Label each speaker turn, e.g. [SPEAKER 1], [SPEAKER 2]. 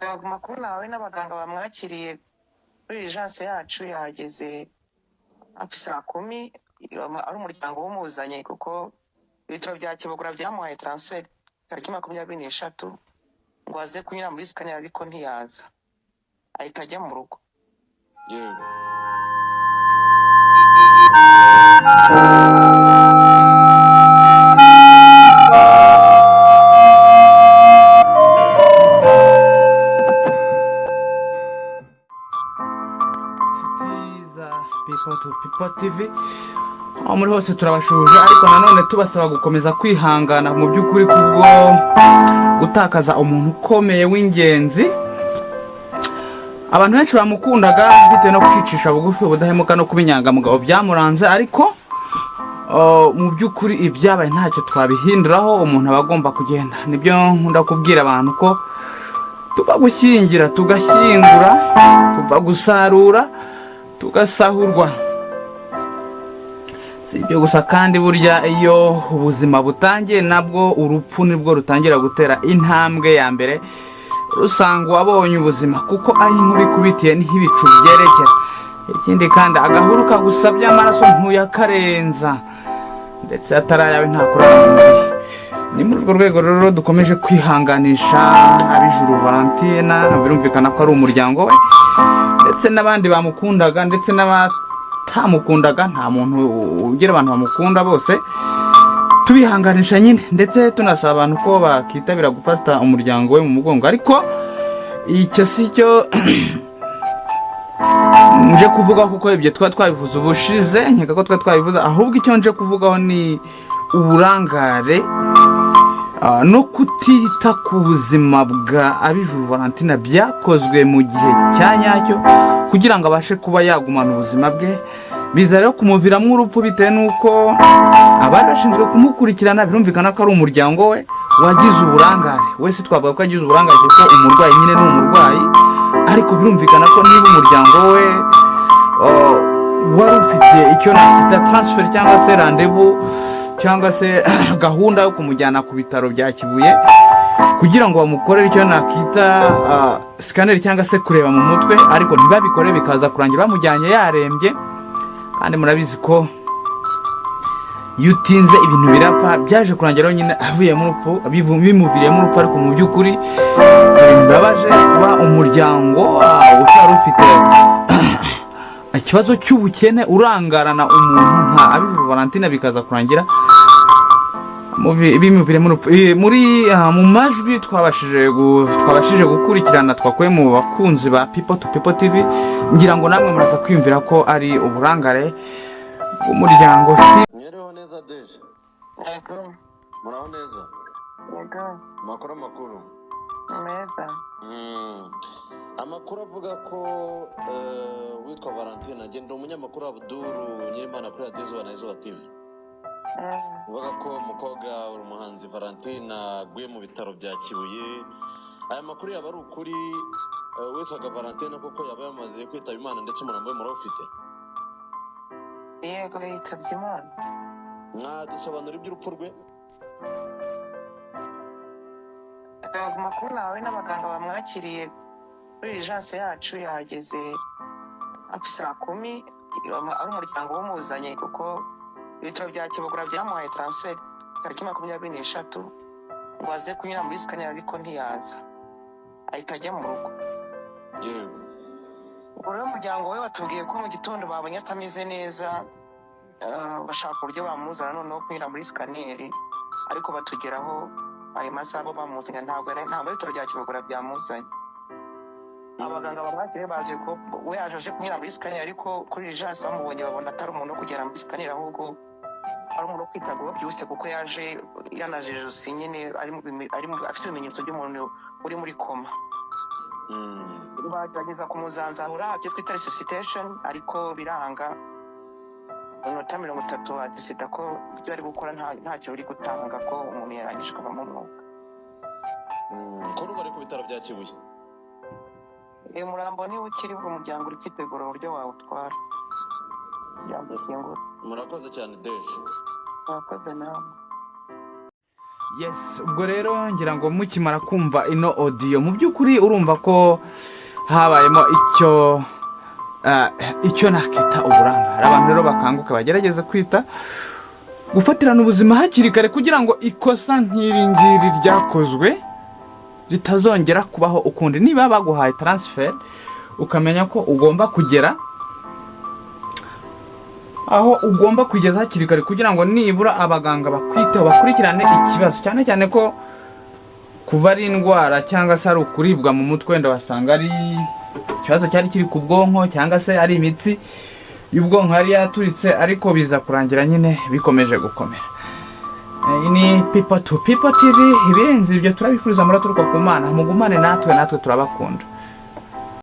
[SPEAKER 1] Amakuru nawe n'abaganga bamwakiriye kuri urgence yacu yahageze hafi saa 10, ari umuryango wumuzanye kuko ibitaro bya Kibogora byamuhaye transfert tariki 23 ngo aze kunyura muri scanner, ariko ntiyaza, ahita ajya mu rugo.
[SPEAKER 2] Yego.
[SPEAKER 3] Inshuti za People to People TV aho muri hose, turabashuhuje, ariko nanone tubasaba gukomeza kwihangana mu by'ukuri kubwo gutakaza umuntu ukomeye w'ingenzi. Abantu benshi bamukundaga bitewe no kwicisha bugufi, ubudahemuka no kuba inyangamugayo byamuranze. Ariko mu by'ukuri ibyabaye ntacyo twabihinduraho, umuntu aba agomba kugenda. Nibyo nkunda kubwira abantu ko tuva gushyingira tugashyingura, tuva gusarura tugasahurwa. Si ibyo gusa kandi, burya iyo ubuzima butangiye nabwo urupfu nibwo rutangira gutera intambwe ya mbere rusanga uwabonye ubuzima, kuko aho inkuru ikubitiye niho ibicu byerekera. Ikindi kandi, agahuru kagusabye amaraso ntuyakarenza, ndetse atari ayawe ntakurara mu mubiri. Ni muri urwo rwego rero dukomeje kwihanganisha Abijuru Valentina, birumvikana ko ari umuryango we ndetse n'abandi bamukundaga ndetse n'abatamukundaga. Nta muntu ugira abantu bamukunda bose. Tubihanganisha nyine, ndetse tunasaba abantu ko bakitabira gufata umuryango we mu mugongo. Ariko icyo si cyo nje kuvuga, kuko ibyo tuba twabivuze ubushize, nkeka ko tuba twabivuze. Ahubwo icyo nje kuvugaho ni uburangare no kutita ku buzima bwa Abijuru Valentina byakozwe mu gihe cya nyacyo kugira ngo abashe kuba yagumana ubuzima bwe, biza rero kumuviramo urupfu bitewe n'uko abari bashinzwe kumukurikirana, birumvikana ko ari umuryango we, wagize uburangare. Wese twavuga ko yagize uburangare kuko umurwayi nyine ni umurwayi, ariko birumvikana ko niba umuryango we wari ufite icyo nakita transfer cyangwa se rendez-vous cyangwa se gahunda yo kumujyana ku bitaro bya Kibuye kugira ngo bamukorere icyo nakita scanner cyangwa se kureba mu mutwe, ariko ntibabikore, bikaza kurangira bamujyanye yarembye. Kandi murabizi ko iyo utinze ibintu birapfa. Byaje kurangira rero nyine avuyemo urupfu, bimuviriyemo urupfu. Ariko mu by'ukuri ibintu bibabaje kuba umuryango utari ufite ikibazo cy'ubukene urangarana umuntu nka Abijuru Valentina, bikaza kurangira bimuviriyemo urupfu. Muri mu majwi twabashije gukurikirana, twakuye mu bakunzi ba People to People TV, ngira ngo namwe muraza kwiyumvira ko ari uburangare bw'umuryango. Si
[SPEAKER 2] Mwireho neza, Deje.
[SPEAKER 1] Yego.
[SPEAKER 2] Muraho neza?
[SPEAKER 1] Yego.
[SPEAKER 2] Amakuru, amakuru?
[SPEAKER 1] Meza.
[SPEAKER 2] Amakuru avuga ko witwa Valentine, agenda, umunyamakuru Abduru Nyirimana kuri Radiyo Izuba na Izuba TV, uvuga ko umukobwa uri umuhanzi Valentine aguye mu bitaro bya Kibuye. Aya makuru yaba ari ukuri? Witwaga Valentine koko yaba yamaze kwitaba Imana, ndetse umurambo we murawufite?
[SPEAKER 1] Yego, yitabye Imana.
[SPEAKER 2] Mwadusobanura iby'urupfu rwe?
[SPEAKER 1] Amakuru nawe n'abaganga bamwakiriye kuri urgence yacu yahageze hafi saa 10, ari umuryango wumuzanye kuko ibitaro bya Kibogora byamuhaye transfert tariki 23 ngo aze kunyura muri scanner, ariko ntiyaza, ahita ajya mu rugo.
[SPEAKER 2] Yego.
[SPEAKER 1] Ubwo rero umuryango we watubwiye ko mu gitondo babonye atameze neza, bashaka uburyo bamuzana noneho kunyura muri scanner, ariko batugeraho ayo masaha bo bamuzanye ntabwo ari ibitaro bya Kibogora byamuzanye. Abaganga bamwakiriye baje ko we yaje aje kunyura muri scanner, ariko kuri urgence bamubonye babona atari umuntu wo kugera muri scanner, ahubwo ari umuntu wo kwitabwaho byihuse, kuko yaje yanaje ijosi nyine afite ibimenyetso by'umuntu uri muri koma. Bagerageza kumuzanzahura, ibyo twita resuscitation, ariko biranga. Mu minota 30 badécida ko ibyo bari gukora ntacyo biri gutanga, ko umuntu yarangije kuvamo umwuka.
[SPEAKER 2] Kuri ubu ari ku bitaro bya Kibuye?
[SPEAKER 1] Uyu murambo niba ukiri, umuryango uri kwitegura uburyo wawutwara kugira ngo ushyingure.
[SPEAKER 2] Murakoze cyane, Deje.
[SPEAKER 1] Murakoze nawe.
[SPEAKER 3] Yes, ubwo rero ngira ngo mukimara kumva ino audio, mu by'ukuri urumva ko habayemo icyo nakita uburangare. Abantu rero bakanguka, bagerageza kwita gufatirana ubuzima hakiri kare kugira ngo ikosa nk'iri ngiri ryakozwe ritazongera kubaho ukundi. Niba baguhaye transfer, ukamenya ko ugomba kugera aho ugomba kugeza hakiri kare kugira ngo nibura abaganga bakwiteho, bakurikirane ikibazo, cyane cyane ko kuva ari indwara cyangwa se ari ukuribwa mu mutwe, wenda wasanga ari ikibazo cyari kiri ku bwonko cyangwa se ari imitsi y'ubwonko yari yaturitse, ariko biza kurangira nyine bikomeje gukomera. Iyi ni People to People TV. Ibirenze ibyo turabifuriza muraturuka ku Mana, mugumane natwe, natwe turabakunda.